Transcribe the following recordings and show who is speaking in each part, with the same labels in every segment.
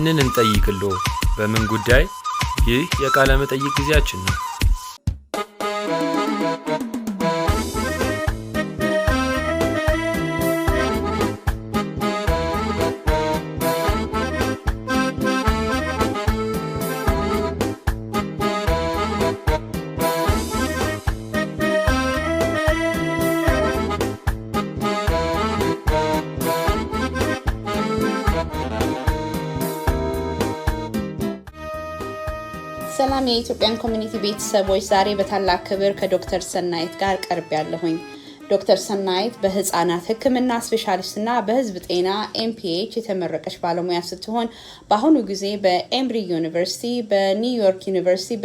Speaker 1: ማንን እንጠይቅሎ? በምን ጉዳይ? ይህ የቃለ መጠይቅ ጊዜያችን ነው።
Speaker 2: ሰላም የ Ethiopian community ቤተሰቦች፣ ዛሬ በታላቅ ክብር ከዶክተር ሰናይት ጋር ቀርቤያለሁኝ። ዶክተር ሰናይት በህፃናት ሕክምና specialist እና በህዝብ ጤና MPH የተመረቀች ባለሙያ ስትሆን በአሁኑ ጊዜ በኤምሪ ዩኒቨርሲቲ፣ በኒውዮርክ ዩኒቨርሲቲ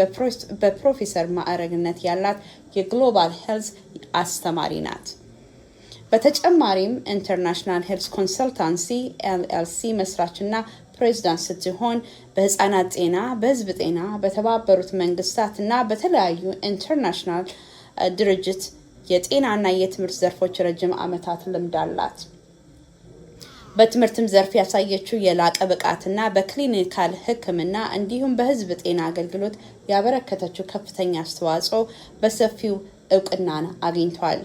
Speaker 2: በፕሮፌሰር ማዕረግነት ያላት የ global health አስተማሪ ናት። በተጨማሪም International Health Consultancy LLC መስራችና ፕሬዚዳንት ስትሆን በህፃናት ጤና፣ በህዝብ ጤና፣ በተባበሩት መንግስታት እና በተለያዩ international ድርጅት የጤናና የትምህርት ዘርፎች ረጅም ዓመታት ልምድ አላት። በትምህርትም ዘርፍ ያሳየችው የላቀ ብቃትና በ clinical ሕክምና እንዲሁም በህዝብ ጤና አገልግሎት ያበረከተችው ከፍተኛ አስተዋጽኦ በሰፊው እውቅናን አግኝቷል።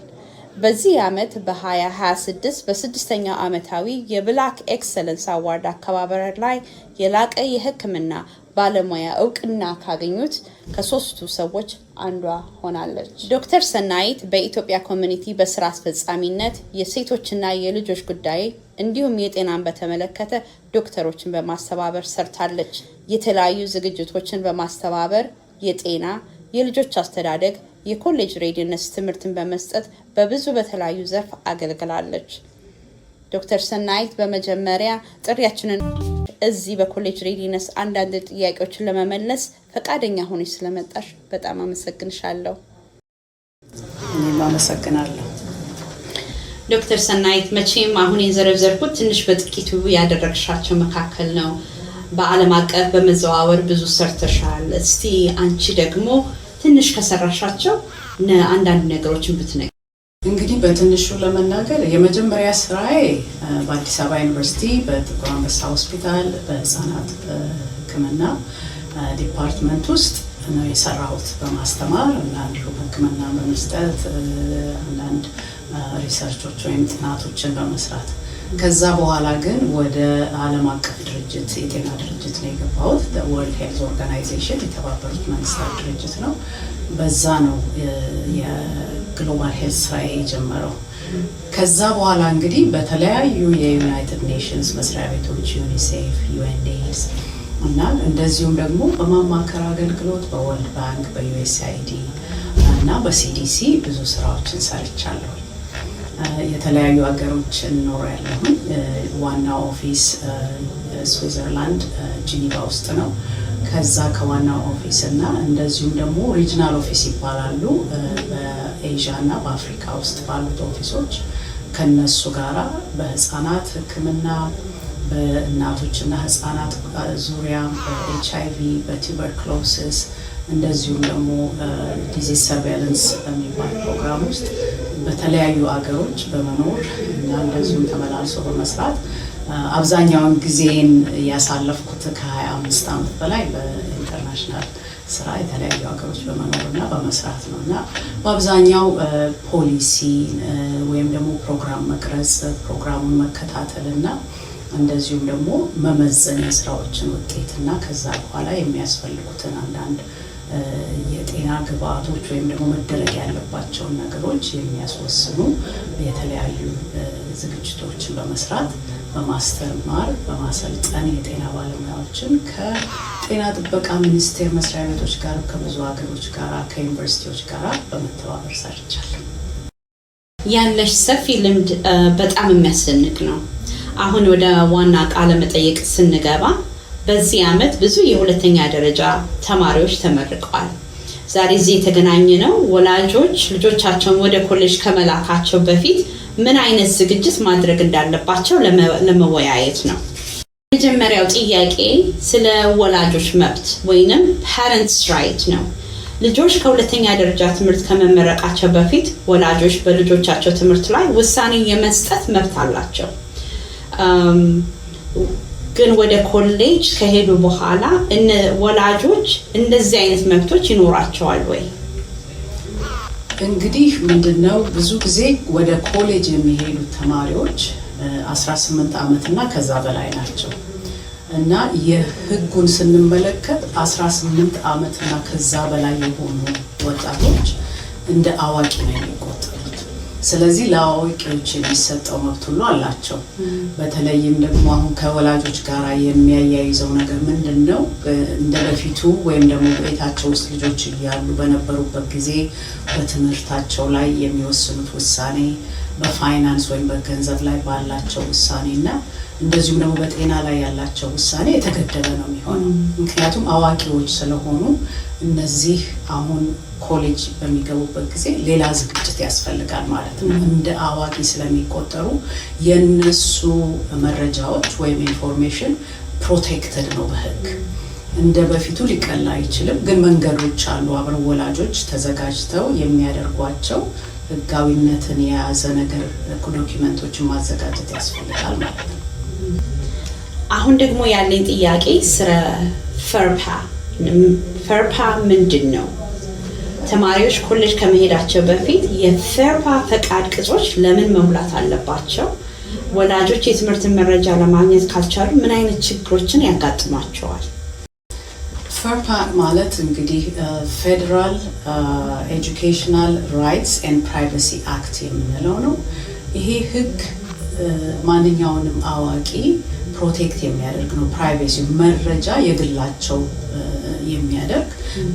Speaker 2: በዚህ ዓመት በ2026 በስድስተኛው ዓመታዊ የ Black Excellence Award አከባበር ላይ የላቀ የሕክምና ባለሙያ እውቅና ካገኙት ከሶስቱ ሰዎች አንዷ ሆናለች። ዶክተር ሰናይት በኢትዮጵያ community በስራ አስፈጻሚነት የሴቶችና የልጆች ጉዳይ እንዲሁም የጤናን በተመለከተ ዶክተሮችን በማስተባበር ሰርታለች። የተለያዩ ዝግጅቶችን በማስተባበር የጤና፣ የልጆች አስተዳደግ፣ የ college readiness ትምህርትን በመስጠት በብዙ በተለያዩ ዘርፍ አገልግላለች። ዶክተር ሰናይት፣ በመጀመሪያ ጥሪያችንን እዚህ በ college readiness አንዳንድ ጥያቄዎችን ለመመለስ ፈቃደኛ ሆነሽ ስለመጣሽ በጣም አመሰግንሻለሁ።
Speaker 3: እኔም አመሰግናለሁ።
Speaker 2: ዶክተር ሰናይት፣ መቼም አሁን የዘረዘርኩት ትንሽ በጥቂቱ ያደረግሻቸው መካከል ነው። በዓለም አቀፍ በመዘዋወር ብዙ ሰርተሻል። እስቲ አንቺ ደግሞ ትንሽ ከሰራሻቸው አንዳንድ ነገሮችን ብትነግሪን።
Speaker 3: እንግዲህ በትንሹ ለመናገር የመጀመሪያ ስራዬ በአዲስ አበባ ዩኒቨርሲቲ በጥቁር አንበሳ ሆስፒታል በህፃናት ሕክምና department ውስጥ ነው የሰራሁት፣ በማስተማር እና እንዲሁም ሕክምና በመስጠት፣ አንዳንድ research ኦች ወይም ጥናቶችን በመስራት። ከዛ በኋላ ግን ወደ ዓለም አቀፍ ድርጅት፣ የጤና ድርጅት ነው የገባሁት። World Health Organization፣ የተባበሩት መንግስታት ድርጅት ነው። በዛ ነው የ global health ስራዬ የጀመረው። ከዛ በኋላ እንግዲህ በተለያዩ የ United Nations መስሪያ ቤቶች፣ ዩኒሴፍ፣ UNAIDS እና እንደዚሁም ደግሞ በማማከር አገልግሎት በ World Bank፣ በ USAID እና በ CDC ብዙ ስራዎችን ሰርቻለሁ። የተለያዩ ሀገሮች ኖሬያለሁኝ። ዋናው office ስዊዘርላንድ ጂኒቫ ውስጥ ነው። ከዛ ከዋናው office እና እንደዚሁም ደግሞ regional office ይባላሉ፣ በኤዥያ እና በአፍሪካ ውስጥ ባሉት office ኦች ከነሱ ጋራ በህፃናት ሕክምና፣ በእናቶችና ህፃናት ዙሪያ፣ በኤች አይቪ፣ በ tuberculosis፣ እንደዚሁም ደግሞ disease surveillance በሚባል ፕሮግራም ውስጥ በተለያዩ አገሮች በመኖር እና እንደዚሁም ተመላልሶ በመስራት አብዛኛውን ጊዜን ያሳለፍኩት ከ25 ዓመት በላይ በ international ስራ የተለያዩ ሀገሮች በመኖር እና በመስራት ነው። እና በአብዛኛው ፖሊሲ ወይም ደግሞ ፕሮግራም መቅረጽ፣ ፕሮግራሙን መከታተል እና እንደዚሁም ደግሞ መመዘን የስራዎችን ውጤት እና ከዛ በኋላ የሚያስፈልጉትን አንዳንድ የጤና ግብአቶች ወይም ደግሞ መደረግ ያለባቸውን ነገሮች የሚያስወስኑ የተለያዩ ዝግጅቶችን በመስራት፣ በማስተማር፣ በማሰልጠን የጤና ባለሙያዎችን ከጤና ጥበቃ ሚኒስቴር መስሪያ ቤቶች ጋር፣ ከብዙ ሀገሮች ጋር፣ ከዩኒቨርሲቲዎች ጋር በመተባበር ሰርቻለሁ።
Speaker 2: ያለሽ ሰፊ ልምድ በጣም የሚያስደንቅ ነው። አሁን ወደ ዋና ቃለ መጠይቅ ስንገባ በዚህ ዓመት ብዙ የሁለተኛ ደረጃ ተማሪዎች ተመርቀዋል። ዛሬ እዚህ የተገናኘነው ወላጆች ልጆቻቸውን ወደ ኮሌጅ ከመላካቸው በፊት ምን አይነት ዝግጅት ማድረግ እንዳለባቸው ለመወያየት ነው። የመጀመሪያው ጥያቄ ስለ ወላጆች መብት ወይንም parents right ነው። ልጆች ከሁለተኛ ደረጃ ትምህርት ከመመረቃቸው በፊት ወላጆች በልጆቻቸው ትምህርት ላይ ውሳኔ የመስጠት መብት አላቸው። ግን ወደ ኮሌጅ ከሄዱ በኋላ ወላጆች እንደዚህ አይነት መብቶች ይኖራቸዋል ወይ?
Speaker 3: እንግዲህ ምንድነው፣ ብዙ ጊዜ ወደ ኮሌጅ የሚሄዱት ተማሪዎች 18 ዓመት እና ከዛ በላይ ናቸው። እና የህጉን ስንመለከት 18 ዓመት እና ከዛ በላይ የሆኑ ወጣቶች እንደ አዋቂ ነው የሚቆጠሩት። ስለዚህ ለአዋቂዎች የሚሰጠው መብት ሁሉ አላቸው። በተለይም ደግሞ አሁን ከወላጆች ጋር የሚያያይዘው ነገር ምንድን ነው? እንደ በፊቱ ወይም ደግሞ ቤታቸው ውስጥ ልጆች እያሉ በነበሩበት ጊዜ በትምህርታቸው ላይ የሚወስኑት ውሳኔ፣ በፋይናንስ ወይም በገንዘብ ላይ ባላቸው ውሳኔ እና እንደዚሁም ደግሞ በጤና ላይ ያላቸው ውሳኔ የተገደበ ነው የሚሆነው። ምክንያቱም አዋቂዎች ስለሆኑ እነዚህ አሁን ኮሌጅ በሚገቡበት ጊዜ ሌላ ዝግጅት ያስፈልጋል ማለት ነው። እንደ አዋቂ ስለሚቆጠሩ የነሱ መረጃዎች ወይም information protected ነው በህግ። እንደ በፊቱ ሊቀል አይችልም፣ ግን መንገዶች አሉ። አብረው ወላጆች ተዘጋጅተው የሚያደርጓቸው ህጋዊነትን የያዘ ነገር document ኦችን ማዘጋጀት ያስፈልጋል ማለት ነው።
Speaker 2: አሁን ደግሞ ያለኝ ጥያቄ ስለ FERPA። FERPA ምንድን ነው? ተማሪዎች ኮሌጅ ከመሄዳቸው በፊት የ FERPA ፈቃድ ቅጾች ለምን መሙላት አለባቸው? ወላጆች የትምህርትን መረጃ ለማግኘት ካልቻሉ ምን አይነት ችግሮችን ያጋጥሟቸዋል?
Speaker 3: FERPA ማለት እንግዲህ Federal Educational Rights and Privacy Act የምንለው ነው። ይሄ ህግ ማንኛውንም አዋቂ protect የሚያደርግ ነው። Privacy መረጃ የግላቸው የሚያደርግ፣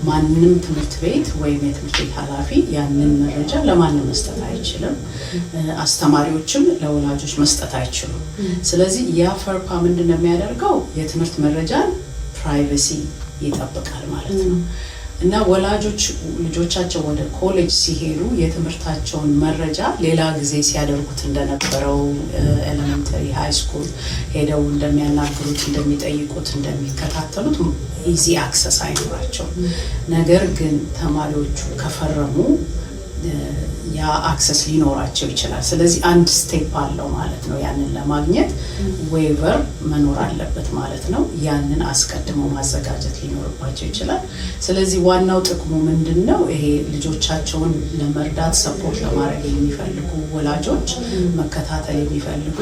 Speaker 3: ማንም ትምህርት ቤት ወይም የትምህርት ቤት ኃላፊ ያንን መረጃ ለማንም መስጠት አይችልም። አስተማሪዎችም ለወላጆች መስጠት አይችሉም። ስለዚህ ያ FERPA ምንድን ነው የሚያደርገው? የትምህርት መረጃን privacy ይጠብቃል ማለት ነው። እና ወላጆች ልጆቻቸው ወደ ኮሌጅ ሲሄዱ የትምህርታቸውን መረጃ ሌላ ጊዜ ሲያደርጉት እንደነበረው፣ elementary፣ high school ሄደው እንደሚያናግሩት፣ እንደሚጠይቁት፣ እንደሚከታተሉት easy access አይኖራቸውም። ነገር ግን ተማሪዎቹ ከፈረሙ ያ access ሊኖራቸው ይችላል። ስለዚህ አንድ step አለው ማለት ነው። ያንን ለማግኘት waiver መኖር አለበት ማለት ነው። ያንን አስቀድመው ማዘጋጀት ሊኖርባቸው ይችላል። ስለዚህ ዋናው ጥቅሙ ምንድን ነው? ይሄ ልጆቻቸውን ለመርዳት፣ support ለማድረግ የሚፈልጉ ወላጆች፣ መከታተል የሚፈልጉ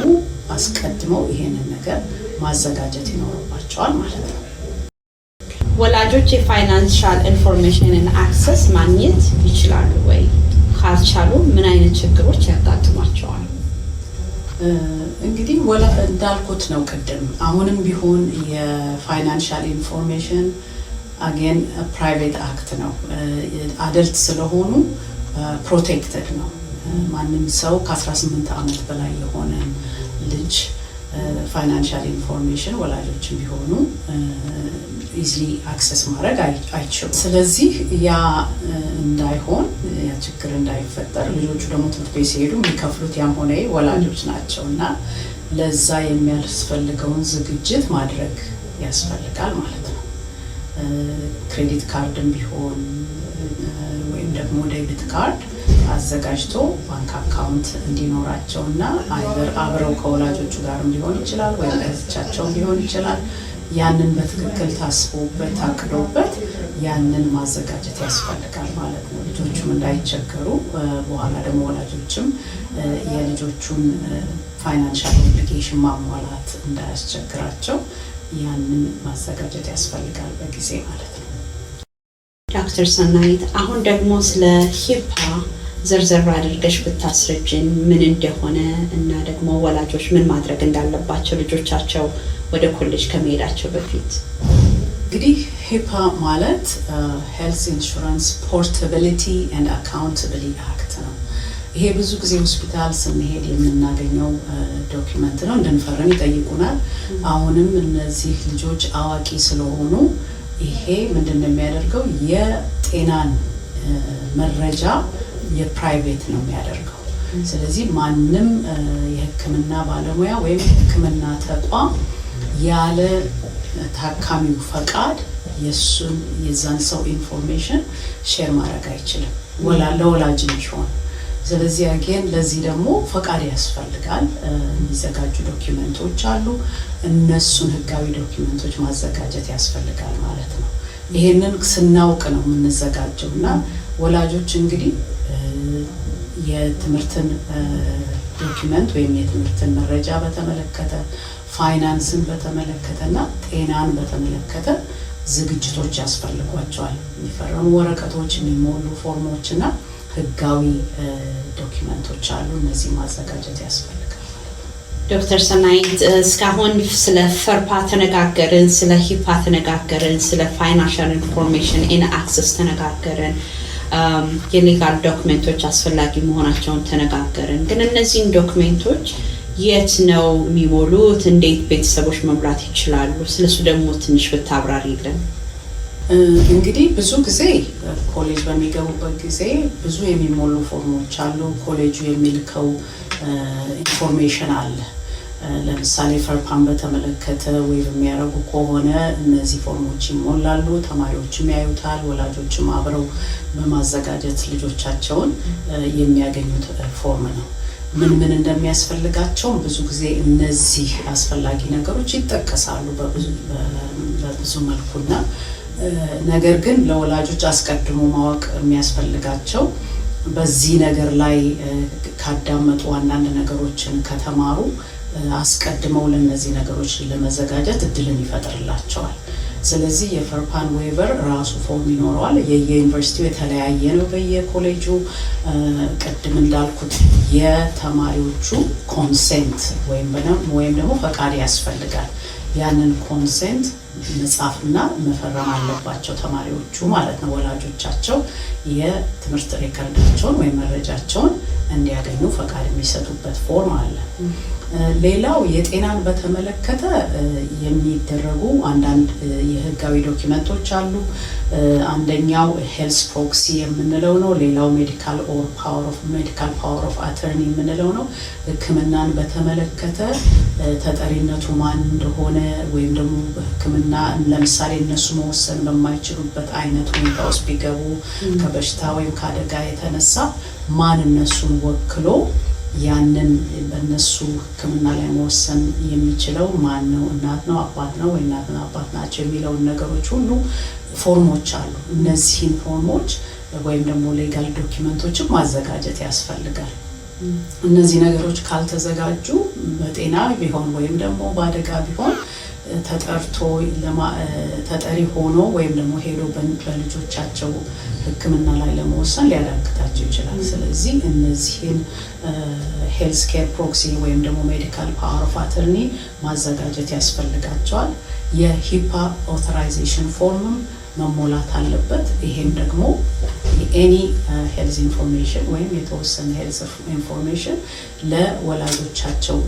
Speaker 3: አስቀድመው ይሄንን ነገር ማዘጋጀት ይኖርባቸዋል ማለት ነው።
Speaker 2: ወላጆች የ financial information ን access ማግኘት ይችላሉ ወይ? ካልቻሉ ምን አይነት ችግሮች ያጋጥሟቸዋል?
Speaker 3: እንግዲህ እንዳልኩት ነው ቅድም፣ አሁንም ቢሆን የ financial information again private act ነው። Adult ስለሆኑ protected ነው። ማንም ሰው ከ18 ዓመት በላይ የሆነ ልጅ financial information ወላጆችም ቢሆኑ easily access ማድረግ አይችሉም። ስለዚህ ያ እንዳይሆን፣ ያ ችግር እንዳይፈጠር፣ ልጆቹ ደግሞ ትምህርት ቤት ሲሄዱ የሚከፍሉት ያም ሆነ ወላጆች ናቸው እና ለዛ የሚያስፈልገውን ዝግጅት ማድረግ ያስፈልጋል ማለት ነው። Credit card ም ቢሆን ወይም ደግሞ debit card አዘጋጅቶ bank account እንዲኖራቸው እና either አብረው ከወላጆቹ ጋርም ሊሆን ይችላል ወይም ለብቻቸውም ሊሆን ይችላል። ያንን በትክክል ታስቦበት፣ ታቅዶበት ያንን ማዘጋጀት ያስፈልጋል ማለት ነው። ልጆቹም እንዳይቸገሩ፣ በኋላ ደግሞ ወላጆችም የልጆቹን financial obligation ማሟላት እንዳያስቸግራቸው ያንን ማዘጋጀት ያስፈልጋል በጊዜ ማለት ነው።
Speaker 2: ዶክተር ሰናይት፣ አሁን ደግሞ ስለ HIPAA ዘርዘር አድርገሽ ብታስረጅን፣ ምን እንደሆነ እና ደግሞ ወላጆች ምን ማድረግ እንዳለባቸው ልጆቻቸው ወደ ኮሌጅ ከመሄዳቸው በፊት።
Speaker 3: እንግዲህ HIPAA ማለት Health Insurance Portability and Accountability Act ነው። ይሄ ብዙ ጊዜ ሆስፒታል ስንሄድ የምናገኘው document ነው። እንድንፈርም ይጠይቁናል። አሁንም እነዚህ ልጆች አዋቂ ስለሆኑ ይሄ ምንድን ነው የሚያደርገው? የጤናን መረጃ የ private ነው የሚያደርገው። ስለዚህ ማንም የሕክምና ባለሙያ ወይም የሕክምና ተቋም ያለ ታካሚው ፈቃድ የእሱን የዛን ሰው information share ማድረግ አይችልም፣ ወላ ለወላጅም ቢሆን። ስለዚህ again ለዚህ ደግሞ ፈቃድ ያስፈልጋል። የሚዘጋጁ document ኦች አሉ። እነሱን ህጋዊ document ኦች ማዘጋጀት ያስፈልጋል ማለት ነው። ይሄንን ስናውቅ ነው የምንዘጋጀው። እና ወላጆች እንግዲህ የትምህርትን document ወይም የትምህርትን መረጃ በተመለከተ፣ ፋይናንስን በተመለከተ እና ጤናን በተመለከተ ዝግጅቶች ያስፈልጓቸዋል። የሚፈረሙ ወረቀቶች፣ የሚሞሉ ፎርሞች እና ህጋዊ document ኦች አሉ። እነዚህ ማዘጋጀት ያስፈልጋል ማለት ነው።
Speaker 2: ዶክተር ሰናይት፣ እስካሁን ስለ FERPA ተነጋገርን፣ ስለ HIPAA ተነጋገርን፣ ስለ financial information and access ተነጋገርን፣ የ legal document ኦች አስፈላጊ መሆናቸውን ተነጋገርን። ግን እነዚህን document ኦች የት ነው የሚሞሉት? እንዴት ቤተሰቦች መሙላት ይችላሉ? ስለሱ ደግሞ ትንሽ ብታብራሪልን።
Speaker 3: እንግዲህ ብዙ ጊዜ ኮሌጅ በሚገቡበት ጊዜ ብዙ የሚሞሉ ፎርሞች አሉ። ኮሌጁ የሚልከው information አለ። ለምሳሌ FERPA ን በተመለከተ waive የሚያደርጉ ከሆነ እነዚህ ፎርሞች ይሞላሉ። ተማሪዎችም ያዩታል። ወላጆችም አብረው በማዘጋጀት ልጆቻቸውን የሚያገኙት ፎርም ነው። ምን ምን እንደሚያስፈልጋቸውም ብዙ ጊዜ እነዚህ አስፈላጊ ነገሮች ይጠቀሳሉ በብዙ መልኩና ነገር ግን ለወላጆች አስቀድሞ ማወቅ የሚያስፈልጋቸው በዚህ ነገር ላይ ካዳመጡ፣ አንዳንድ ነገሮችን ከተማሩ አስቀድመው ለእነዚህ ነገሮች ለመዘጋጀት እድልን ይፈጥርላቸዋል። ስለዚህ የ FERPA ን waiver ራሱ ፎርም ይኖረዋል። የየዩኒቨርሲቲው የተለያየ ነው። በየኮሌጁ ቅድም እንዳልኩት የተማሪዎቹ consent ወይም ደግሞ ፈቃድ ያስፈልጋል። ያንን consent መጻፍና መፈረም አለባቸው ተማሪዎቹ ማለት ነው። ወላጆቻቸው የትምህርት record ኣቸውን ወይም መረጃቸውን እንዲያገኙ ፈቃድ የሚሰጡበት ፎርም አለ። ሌላው የጤናን በተመለከተ የሚደረጉ አንዳንድ የህጋዊ document ኦች አሉ። አንደኛው health proxy የምንለው ነው። ሌላው medical power of attorney የምንለው ነው። ሕክምናን በተመለከተ ተጠሪነቱ ማን እንደሆነ ወይም ደግሞ ሕክምና ለምሳሌ እነሱ መወሰን በማይችሉበት አይነት ሁኔታ ውስጥ ቢገቡ ከበሽታ ወይም ከአደጋ የተነሳ ማን እነሱን ወክሎ ያንን በእነሱ ሕክምና ላይ መወሰን የሚችለው ማን ነው? እናት ነው፣ አባት ነው ወይ እናትና አባት ናቸው የሚለውን ነገሮች ሁሉ ፎርሞች አሉ። እነዚህን ፎርሞች ወይም ደግሞ legal document ኦችን ማዘጋጀት ያስፈልጋል። እነዚህ ነገሮች ካልተዘጋጁ በጤና ቢሆን ወይም ደግሞ በአደጋ ቢሆን ተጠርቶ ተጠሪ ሆኖ ወይም ደግሞ ሄዶ በልጆቻቸው ሕክምና ላይ ለመወሰን ሊያዳግታቸው ይችላል። ስለዚህ እነዚህን health care proxy ወይም ደግሞ medical power of attorney ማዘጋጀት ያስፈልጋቸዋል። የ HIPAA authorization form ም መሞላት አለበት። ይሄም ደግሞ any health information ወይም የተወሰነ health information ለወላጆቻቸው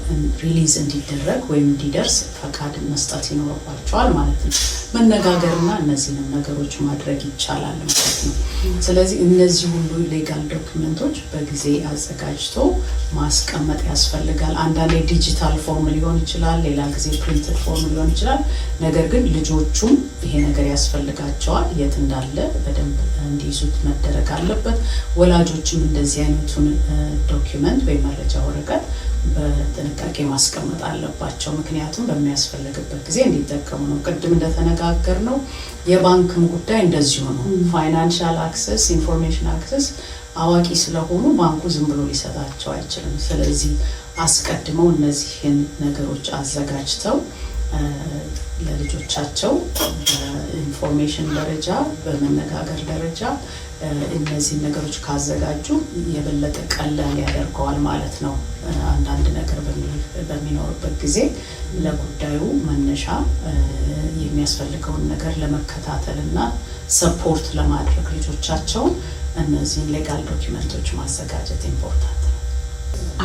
Speaker 3: release እንዲደረግ ወይም እንዲደርስ ፈቃድ መስጠት ይኖርባቸዋል ማለት ነው። መነጋገርና እነዚህንም ነገሮች ማድረግ ይቻላል ማለት ነው። ስለዚህ እነዚህ ሁሉ legal document ኦች በጊዜ አዘጋጅቶ ማስቀመጥ ያስፈልጋል። አንዳንዴ digital form ሊሆን ይችላል፣ ሌላ ጊዜ printed form ሊሆን ይችላል። ነገር ግን ልጆቹም ይሄ ነገር ያስፈልጋቸዋል፣ የት እንዳለ በደንብ እንዲይዙት መደረግ አለበት። ወላጆችም እንደዚህ አይነቱን document ወይም መረጃ ወረቀት በጥንቃቄ ማስቀመጥ አለባቸው። ምክንያቱም በሚያስፈልግበት ጊዜ እንዲጠቀሙ ነው። ቅድም እንደተነጋገርነው የባንክም ጉዳይ እንደዚሁ ነው። Financial access፣ information access አዋቂ ስለሆኑ ባንኩ ዝም ብሎ ሊሰጣቸው አይችልም። ስለዚህ አስቀድመው እነዚህን ነገሮች አዘጋጅተው ለልጆቻቸው በ information ደረጃ፣ በመነጋገር ደረጃ እነዚህን ነገሮች ካዘጋጁ የበለጠ ቀላል ያደርገዋል ማለት ነው። አንዳንድ ነገር በሚኖርበት ጊዜ ለጉዳዩ መነሻ የሚያስፈልገውን ነገር ለመከታተል እና support ለማድረግ ልጆቻቸውን እነዚህን legal document ኦች ማዘጋጀት important ነው።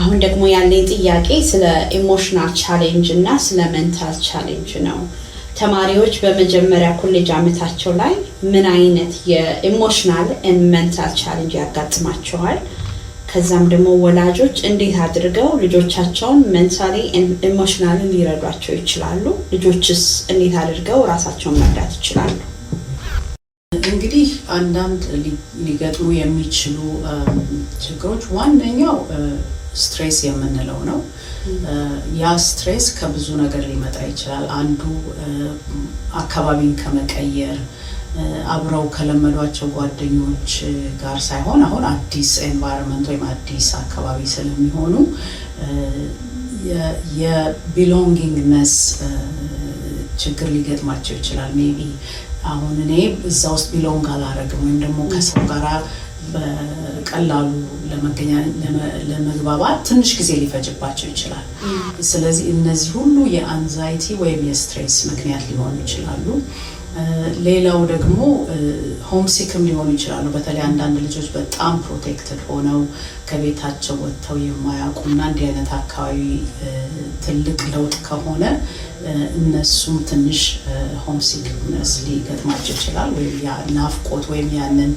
Speaker 2: አሁን ደግሞ ያለኝ ጥያቄ ስለ emotional challenge እና ስለ mental challenge ነው። ተማሪዎች በመጀመሪያ ኮሌጅ ዓመታቸው ላይ ምን አይነት የ emotional and mental challenge ያጋጥማቸዋል? ከዛም ደግሞ ወላጆች እንዴት አድርገው ልጆቻቸውን mentally, emotionally ሊረዷቸው ይችላሉ? ልጆችስ እንዴት አድርገው ራሳቸውን መርዳት ይችላሉ?
Speaker 3: እንግዲህ አንዳንድ ሊገጥሙ የሚችሉ ችግሮች ዋነኛው stress የምንለው ነው። ያ stress ከብዙ ነገር ሊመጣ ይችላል። አንዱ አካባቢን ከመቀየር፣ አብረው ከለመዷቸው ጓደኞች ጋር ሳይሆን አሁን አዲስ environment ወይም አዲስ አካባቢ ስለሚሆኑ የ belongingness ችግር ሊገጥማቸው ይችላል። Maybe አሁን እኔ እዛ ውስጥ belong አላረግም ወይም ደግሞ ከሰው ጋራ በቀላሉ ለመግባባት ትንሽ ጊዜ ሊፈጅባቸው ይችላል። ስለዚህ እነዚህ ሁሉ የ anxiety ወይም የ stress ምክንያት ሊሆኑ ይችላሉ። ሌላው ደግሞ homesick ም ሊሆኑ ይችላሉ። በተለይ አንዳንድ ልጆች በጣም protected ሆነው ከቤታቸው ወጥተው የማያውቁና እንዲህ አይነት አካባቢ ትልቅ ለውጥ ከሆነ እነሱም ትንሽ homesickness ሊገጥማቸው ይችላል። ወይም ናፍቆት ወይም ያንን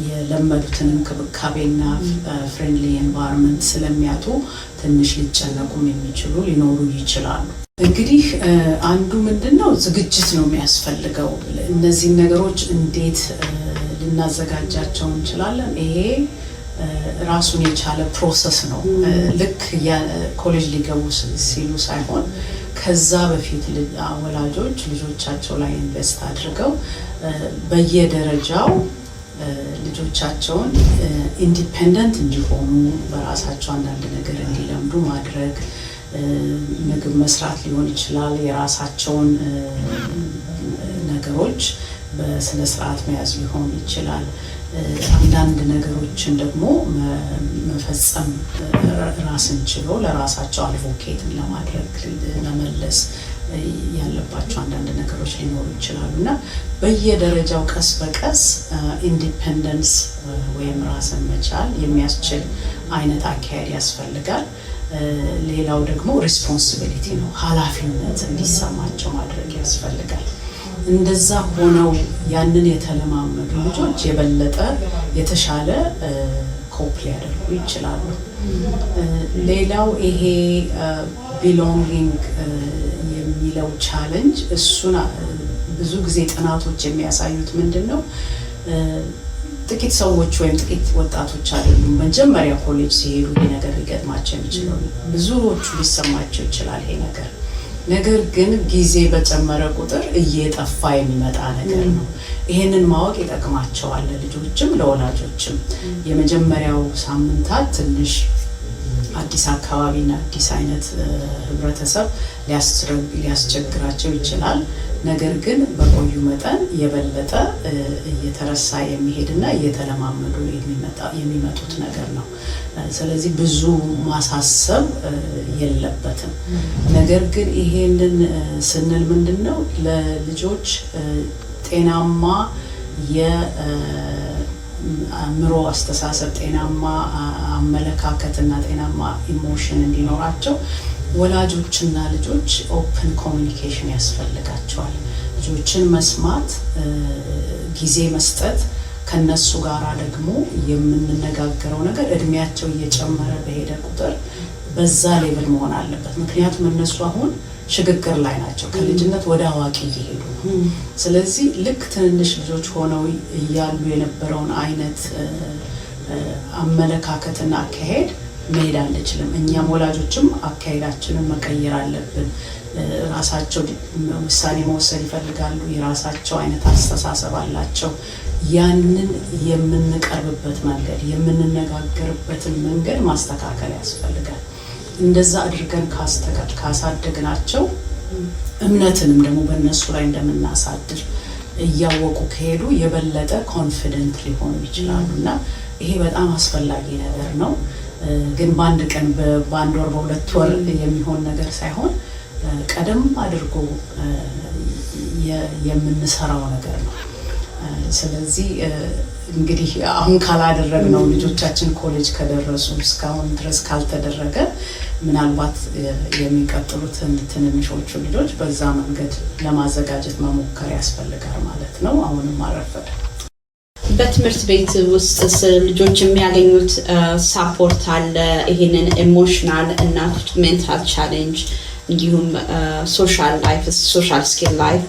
Speaker 3: የለመዱትን እንክብካቤና friendly environment ስለሚያጡ ትንሽ ሊጨነቁም የሚችሉ ሊኖሩ ይችላሉ። እንግዲህ አንዱ ምንድን ነው፣ ዝግጅት ነው የሚያስፈልገው። እነዚህን ነገሮች እንዴት ልናዘጋጃቸው እንችላለን? ይሄ ራሱን የቻለ process ነው። ልክ ኮሌጅ ሊገቡ ሲሉ ሳይሆን ከዛ በፊት ወላጆች ልጆቻቸው ላይ invest አድርገው በየደረጃው ልጆቻቸውን independent እንዲሆኑ፣ በራሳቸው አንዳንድ ነገር እንዲለምዱ ማድረግ፣ ምግብ መስራት ሊሆን ይችላል። የራሳቸውን ነገሮች በስነ ስርዓት መያዝ ሊሆን ይችላል። አንዳንድ ነገሮችን ደግሞ መፈጸም፣ ራስን ችሎ ለራሳቸው advocate ን ለማድረግ መመለስ ያለባቸው አንዳንድ ነገሮች ሊኖሩ ይችላሉ እና በየደረጃው ቀስ በቀስ independence ወይም ራስን መቻል የሚያስችል አይነት አካሄድ ያስፈልጋል። ሌላው ደግሞ responsibility ነው፣ ኃላፊነት እንዲሰማቸው ማድረግ ያስፈልጋል። እንደዛ ሆነው ያንን የተለማመዱ ልጆች የበለጠ የተሻለ cope ሊያደርጉ ይችላሉ። ሌላው ይሄ belonging የሚለው challenge፣ እሱን ብዙ ጊዜ ጥናቶች የሚያሳዩት ምንድን ነው? ጥቂት ሰዎች ወይም ጥቂት ወጣቶች አይደሉም መጀመሪያ ኮሌጅ ሲሄዱ ይሄ ነገር ሊገጥማቸው የሚችለው፣ ብዙዎቹ ሊሰማቸው ይችላል ይሄ ነገር። ነገር ግን ጊዜ በጨመረ ቁጥር እየጠፋ የሚመጣ ነገር ነው። ይሄንን ማወቅ ይጠቅማቸዋል ለልጆችም ለወላጆችም። የመጀመሪያው ሳምንታት ትንሽ አዲስ አካባቢና አዲስ አይነት ህብረተሰብ ሊያስቸግራቸው ይችላል። ነገር ግን በቆዩ መጠን የበለጠ እየተረሳ የሚሄድና እየተለማመዱ የሚመጡት ነገር ነው። ስለዚህ ብዙ ማሳሰብ የለበትም። ነገር ግን ይሄንን ስንል ምንድን ነው፣ ለልጆች ጤናማ የአእምሮ አስተሳሰብ፣ ጤናማ አመለካከትና ጤናማ emotion እንዲኖራቸው ወላጆችና ልጆች open communication ያስፈልጋቸዋል። ልጆችን መስማት፣ ጊዜ መስጠት፣ ከነሱ ጋር ደግሞ የምንነጋገረው ነገር እድሜያቸው እየጨመረ በሄደ ቁጥር በዛ level መሆን አለበት። ምክንያቱም እነሱ አሁን ሽግግር ላይ ናቸው። ከልጅነት ወደ አዋቂ እየሄዱ ነው። ስለዚህ ልክ ትንንሽ ልጆች ሆነው እያሉ የነበረውን አይነት አመለካከትና አካሄድ መሄድ አንችልም። እኛም ወላጆችም አካሄዳችንን መቀየር አለብን። ራሳቸው ውሳኔ መወሰን ይፈልጋሉ። የራሳቸው አይነት አስተሳሰብ አላቸው። ያንን የምንቀርብበት መንገድ፣ የምንነጋገርበትን መንገድ ማስተካከል ያስፈልጋል። እንደዛ አድርገን ካሳደግናቸው፣ እምነትንም ደግሞ በእነሱ ላይ እንደምናሳድር እያወቁ ከሄዱ የበለጠ confident ሊሆኑ ይችላሉ እና ይሄ በጣም አስፈላጊ ነገር ነው። ግን በአንድ ቀን፣ በአንድ ወር፣ በ2 ወር የሚሆን ነገር ሳይሆን ቀደም አድርጎ የምንሰራው ነገር ነው። ስለዚህ እንግዲህ አሁን ካላደረግነው፣ ልጆቻችን ኮሌጅ ከደረሱ እስካሁን ድረስ ካልተደረገ፣ ምናልባት የሚቀጥሉትን ትንንሾቹ ልጆች በዛ መንገድ ለማዘጋጀት መሞከር ያስፈልጋል ማለት ነው። አሁንም አልረፈደም።
Speaker 2: በትምህርት ቤት ውስጥ ልጆች የሚያገኙት support አለ? ይህንን emotional እና mental challenge እንዲሁም social life, social skill life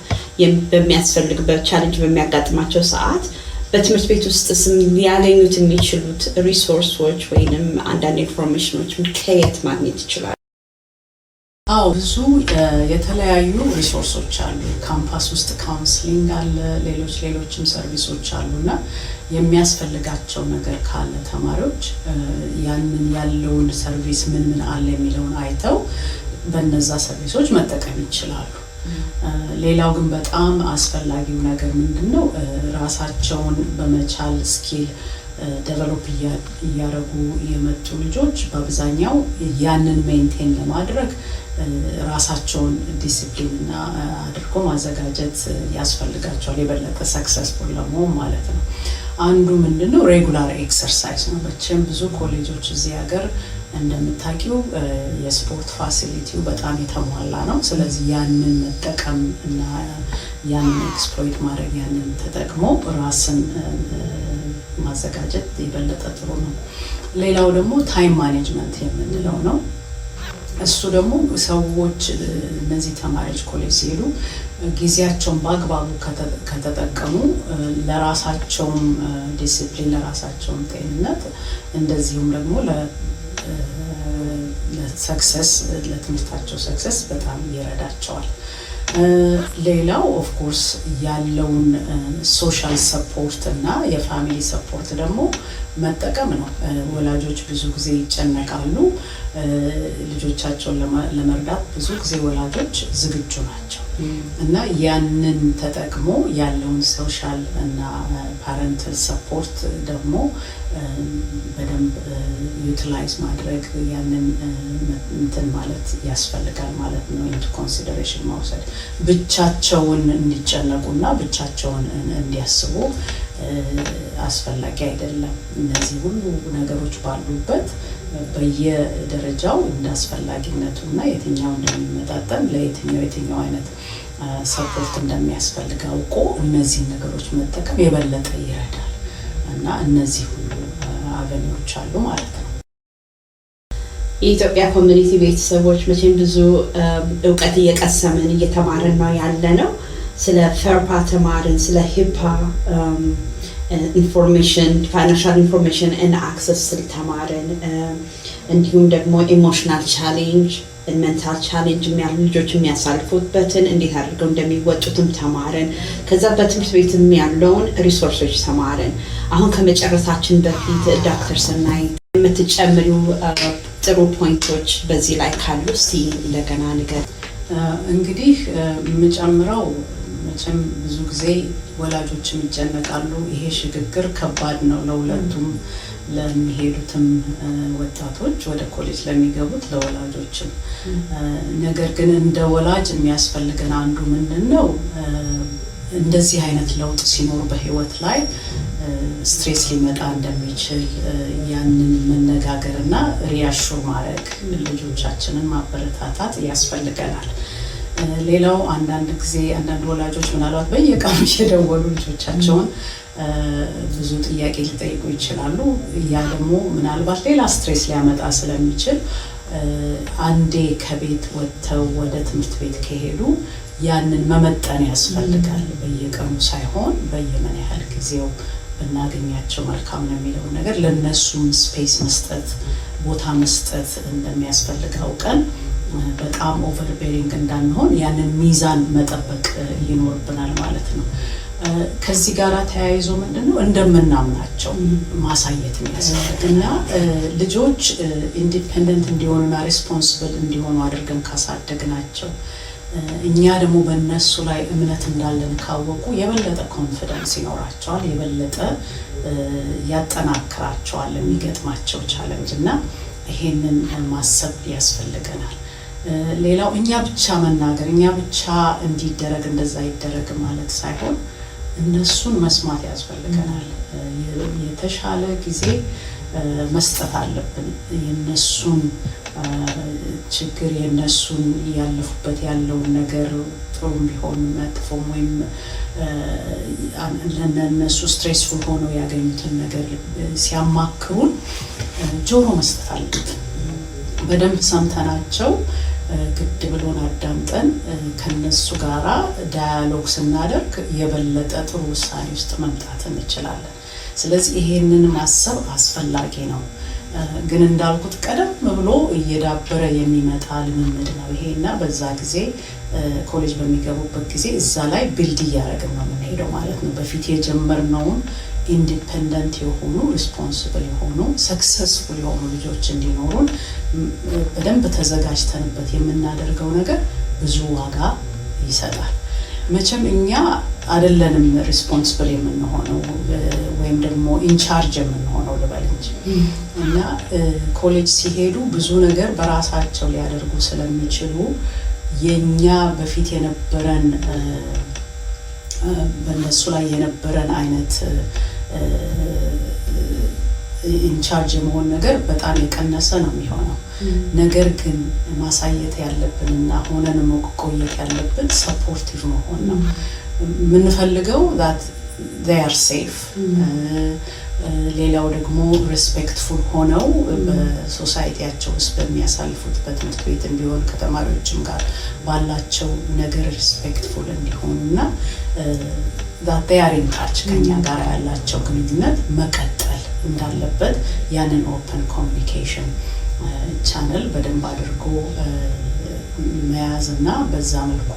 Speaker 2: በሚያስፈልግበት challenge በሚያጋጥማቸው ሰዓት በትምህርት ቤት ውስጥ ሊያገኙት የሚችሉት resource ኦች ወይንም አንዳንድ information ኦች ከየት ማግኘት ይችላል?
Speaker 3: አዎ፣ ብዙ የተለያዩ resource ኦች አሉ። ካምፓስ ውስጥ counseling አለ፣ ሌሎች ሌሎችም service ኦች አሉ። እና የሚያስፈልጋቸው ነገር ካለ ተማሪዎች ያንን ያለውን service ምን ምን አለ የሚለውን አይተው በነዛ service ኦች መጠቀም ይችላሉ። ሌላው ግን በጣም አስፈላጊው ነገር ምንድን ነው? ራሳቸውን በመቻል skill develop እያደረጉ የመጡ ልጆች በአብዛኛው ያንን maintain ለማድረግ ራሳቸውን ዲሲፕሊን እና አድርጎ ማዘጋጀት ያስፈልጋቸዋል፣ የበለጠ successful ለመሆን ማለት ነው። አንዱ ምንድነው? Regular exercise ነው። መቼም ብዙ ኮሌጆች እዚህ ሀገር እንደምታውቂው የስፖርት facility ው በጣም የተሟላ ነው። ስለዚህ ያንን መጠቀም እና ያንን exploit ማድረግ፣ ያንን ተጠቅሞ ራስን ማዘጋጀት የበለጠ ጥሩ ነው። ሌላው ደግሞ time management የምንለው ነው። እሱ ደግሞ ሰዎች፣ እነዚህ ተማሪዎች ኮሌጅ ሲሄዱ ጊዜያቸውን በአግባቡ ከተጠቀሙ ለራሳቸውም ዲሲፕሊን፣ ለራሳቸውም ጤንነት፣ እንደዚሁም ደግሞ ለ success፣ ለትምህርታቸው success በጣም ይረዳቸዋል። ሌላው of course ያለውን social support እና የ family support ደግሞ መጠቀም ነው። ወላጆች ብዙ ጊዜ ይጨነቃሉ። ልጆቻቸውን ለመርዳት ብዙ ጊዜ ወላጆች ዝግጁ ናቸው እና ያንን ተጠቅሞ ያለውን social እና parental support ደግሞ በደንብ utilize ማድረግ፣ ያንን እንትን ማለት ያስፈልጋል ማለት ነው። Into consideration መውሰድ፣ ብቻቸውን እንዲጨነቁና ብቻቸውን እንዲያስቡ አስፈላጊ አይደለም። እነዚህ ሁሉ ነገሮች ባሉበት በየደረጃው እንደ አስፈላጊነቱ እና የትኛው እንደሚመጣጠን፣ ለየትኛው የትኛው አይነት support እንደሚያስፈልግ አውቆ እነዚህን ነገሮች መጠቀም የበለጠ ይረዳል እና እነዚህ ሁሉ avenue ዎች አሉ ማለት ነው።
Speaker 2: የኢትዮጵያ community ቤተሰቦች፣ መቼም ብዙ እውቀት እየቀሰምን እየተማርን ነው ያለነው። ስለ FERPA ተማርን፣ ስለ HIPAA information፣ financial information and access ስል ተማርን። እንዲሁም ደግሞ emotional challenge፣ mental challenge ያሉ ልጆች የሚያሳልፉበትን እንዴት አድርገው እንደሚወጡትም ተማርን። ከዛ በትምህርት ቤትም ያለውን resource ኦች ተማርን። አሁን ከመጨረሳችን በፊት ዶክተር ሰናይ የምትጨምሪው ጥሩ point ኦች በዚህ ላይ ካሉ እስቲ እንደገና ንገር።
Speaker 3: እንግዲህ የምጨምረው መቼም ብዙ ጊዜ ወላጆችም ይጨነቃሉ። ይሄ ሽግግር ከባድ ነው ለሁለቱም፣ ለሚሄዱትም ወጣቶች፣ ወደ ኮሌጅ ለሚገቡት፣ ለወላጆችም። ነገር ግን እንደ ወላጅ የሚያስፈልገን አንዱ ምንድን ነው? እንደዚህ አይነት ለውጥ ሲኖር በህይወት ላይ stress ሊመጣ እንደሚችል ያንን መነጋገር እና reassure ማድረግ፣ ልጆቻችንን ማበረታታት ያስፈልገናል። ሌላው አንዳንድ ጊዜ አንዳንድ ወላጆች ምናልባት በየቀኑ እየደወሉ ልጆቻቸውን ብዙ ጥያቄ ሊጠይቁ ይችላሉ። ያ ደግሞ ምናልባት ሌላ stress ሊያመጣ ስለሚችል አንዴ ከቤት ወጥተው ወደ ትምህርት ቤት ከሄዱ ያንን መመጠን ያስፈልጋል። በየቀኑ ሳይሆን በየምን ያህል ጊዜው ብናገኛቸው መልካም ነው የሚለውን ነገር፣ ለእነሱም space መስጠት፣ ቦታ መስጠት እንደሚያስፈልግ አውቀን በጣም overbearing እንዳንሆን ያንን ሚዛን መጠበቅ ይኖርብናል ማለት ነው። ከዚህ ጋር ተያይዞ ምንድን ነው፣ እንደምናምናቸው ማሳየት የሚያስፈልግ እና ልጆች independent እንዲሆኑና responsible እንዲሆኑ አድርገን ካሳደግናቸው፣ እኛ ደግሞ በእነሱ ላይ እምነት እንዳለን ካወቁ የበለጠ confidence ይኖራቸዋል፣ የበለጠ ያጠናክራቸዋል የሚገጥማቸው challenge እና ይሄንን ማሰብ ያስፈልገናል። ሌላው እኛ ብቻ መናገር፣ እኛ ብቻ እንዲደረግ እንደዛ ይደረግ ማለት ሳይሆን እነሱን መስማት ያስፈልገናል። የተሻለ ጊዜ መስጠት አለብን። የነሱን ችግር፣ የነሱን ያለፉበት ያለውን ነገር፣ ጥሩም ቢሆን መጥፎም፣ ወይም ለእነሱ stressful ሆነው ያገኙትን ነገር ሲያማክሩን ጆሮ መስጠት አለብን። በደንብ ሰምተናቸው ግድ ብሎን አዳምጠን ከነሱ ጋራ dialogue ስናደርግ የበለጠ ጥሩ ውሳኔ ውስጥ መምጣት እንችላለን። ስለዚህ ይሄንን ማሰብ አስፈላጊ ነው። ግን እንዳልኩት ቀደም ብሎ እየዳበረ የሚመጣ ልምምድ ነው ይሄ እና በዛ ጊዜ ኮሌጅ በሚገቡበት ጊዜ እዛ ላይ build እያደረግን ነው የምንሄደው ማለት ነው። በፊት የጀመርነውን independent የሆኑ፣ responsible የሆኑ፣ successful የሆኑ ልጆች እንዲኖሩን በደንብ ተዘጋጅተንበት የምናደርገው ነገር ብዙ ዋጋ ይሰጣል። መቼም እኛ አይደለንም responsible የምንሆነው ወይም ደግሞ in charge የምንሆነው ልበል እንጂ። እና ኮሌጅ ሲሄዱ ብዙ ነገር በራሳቸው ሊያደርጉ ስለሚችሉ የኛ በፊት የነበረን፣ በእነሱ ላይ የነበረን አይነት in charge የመሆን ነገር በጣም የቀነሰ ነው የሚሆነው። ነገር ግን ማሳየት ያለብን እና ሆነን መቆየት ያለብን supportive መሆን ነው። የምንፈልገው that they are safe፣ ሌላው ደግሞ respectful ሆነው በ society ያቸው ውስጥ በሚያሳልፉት፣ በትምህርት ቤትም ቢሆን ከተማሪዎችም ጋር ባላቸው ነገር respectful እንዲሆኑ እና that they are in touch፣ ከኛ ጋር ያላቸው ግንኙነት መቀጠል እንዳለበት ያንን open communication channel በደንብ አድርጎ መያዝ እና በዛ መልኩ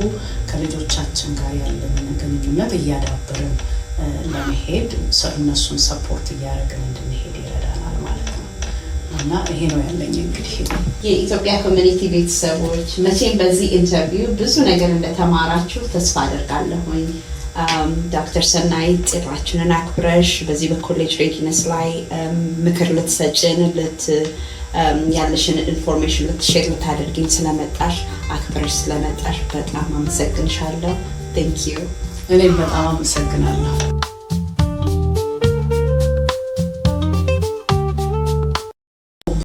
Speaker 3: ከልጆቻችን ጋር ያለንን ግንኙነት እያዳበርን ለመሄድ እነሱን support እያደረግን እንድንሄድ ይረዳናል ማለት ነው። እና ይሄ ነው ያለኝ እንግዲህ።
Speaker 2: የኢትዮጵያ community ቤተሰቦች፣ መቼም በዚህ interview ብዙ ነገር እንደተማራችሁ ተስፋ አደርጋለሁኝ። ዶክተር ሰናይት፣ ጥሪያችንን አክብረሽ በዚህ በ college readiness ላይ ምክር ልትሰጭን፣ ያለሽን information ልት share ልታደርጊኝ ስለመጣሽ፣ አክብረሽ ስለመጣሽ በጣም አመሰግንሻለሁ። Thank you።
Speaker 3: እኔም በጣም አመሰግናለሁ።